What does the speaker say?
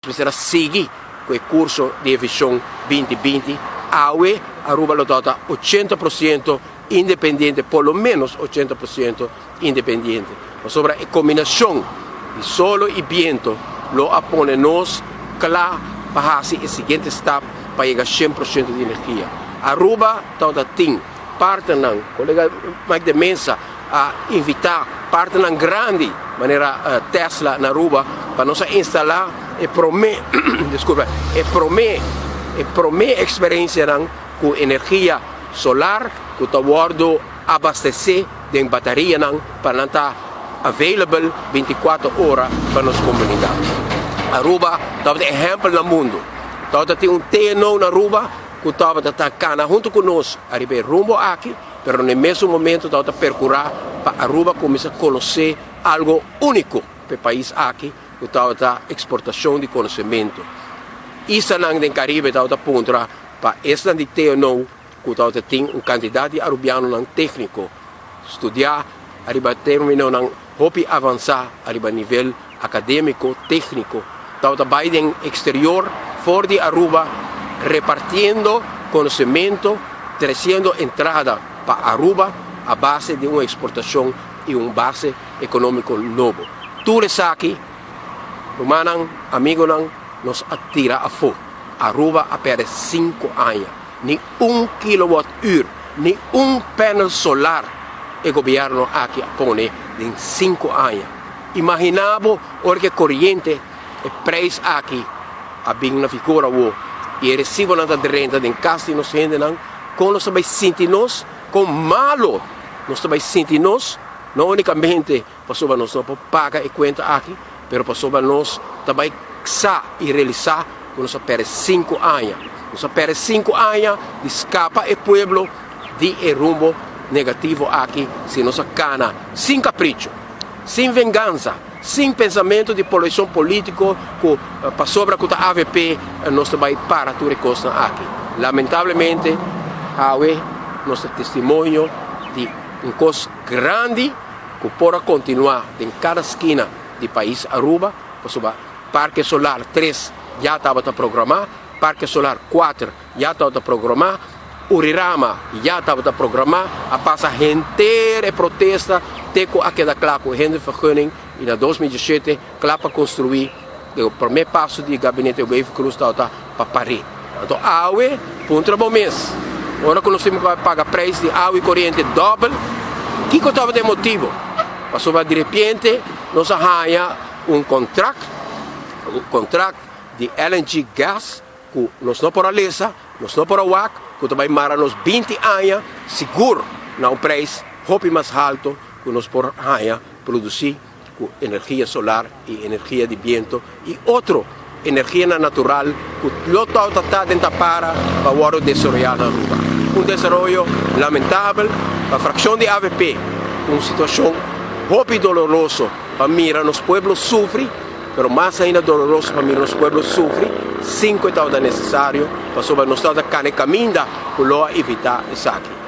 Mester a sigui cu e curso di e Vision 2020. Awe Aruba lo ta 80% independiente, por lo menos 80% independiente. Pasobra e combinacion di solo y biento lo a pone nos cla pa haci e siguiente stap pa yega 100% di energia. Aruba tin partnernan, colega Mike de Meza a invita partnernan grandi, manera Tesla na Aruba, pa nos instala e prome, disculpa, e prome experiencia cu energia solar, cu ta wordo abastece den baterianan pa nan ta available 24 ora pa nos comunidad. Aruba ta un ehempel na mundo. Tin un TNO na Aruba cu tabata cana hunto cu nos ariba rumbo aki, pero na mesun momento tabata percura pa Aruba cuminsa conoce algo unico pa e pais aki, cu tabata exportacion di conocemento. Islanan den Caribe tabata puntra pa esnan di TNO, cu tin un cantidad di arubianonan tecnico studia ariba terminonan hopi avansa ariba nivel academico, tecnico. Tabata bay den exterior for di Aruba repartiendo conocemento, treciendo entrada pa Aruba a base di un exportacion y un base economico nobo. Tur esaki, rumannan, amigonan, nos a tira afo. Aruba a perde 5 aña. Ni 1 kilowatt uur, ni un panel solar e gobierno aki a pone den 5 aña. Imagina bo ora cu coriente e prijs aki a bin na vigor awo y e recibonan ta drenta den cas di nos hendenan, con nos bay sinti nos, con malo nos bay sinti nos, no unicamente pasobra nos no por paga e cuenta aki, pero pasobra nos tambe sa y realisa cu nos a perde 5 aña. Nos a perde 5 aña di scapa e pueblo di e rumbo negativo aki, si nos cana sin capricho, sin venganza, sin pensamento di polucion politico, cu pasobra cu AVP nos bay para tur cos aki. Lamentablemente, awe nos testimonio di un cos grandi cu por continua den cada skina di pais Aruba, pasobra Parke Solar 3 ya tabata programa, Parke Solar 4 ya tabata programa, Urirama ya tabata programa, a pasa henter e protesta, te cu a keda cla cu hindervergunning y na 2017 cla pa construi. E prome paso di gabinete Wever-Croes tabata pa pare. Anto, awe, puntra bo mes, ora cu nos tin cu paga prijs di awa y coriente dobel, kico tabata e motibo? Pasobra di repente nos a haya un contract di LNG gas cu nos no por a lesa, nos no por a wak, cu tambe mara nos 20 aña sigur na un prijs hopi mas halto cu nos por haya produci cu energia solar y energia di biento y otro energia natural cu lo ta den para pa desaroya na Aruba. Un desaroyo lamentabel pa fraccion di AVP, un situacion hopi doloroso pa mira nos pueblo sufri, pero mas ainda doloroso pa mira nos pueblo sufri, sin cu tabata necesario, pasobra nos tabata caminda pa evita esaki.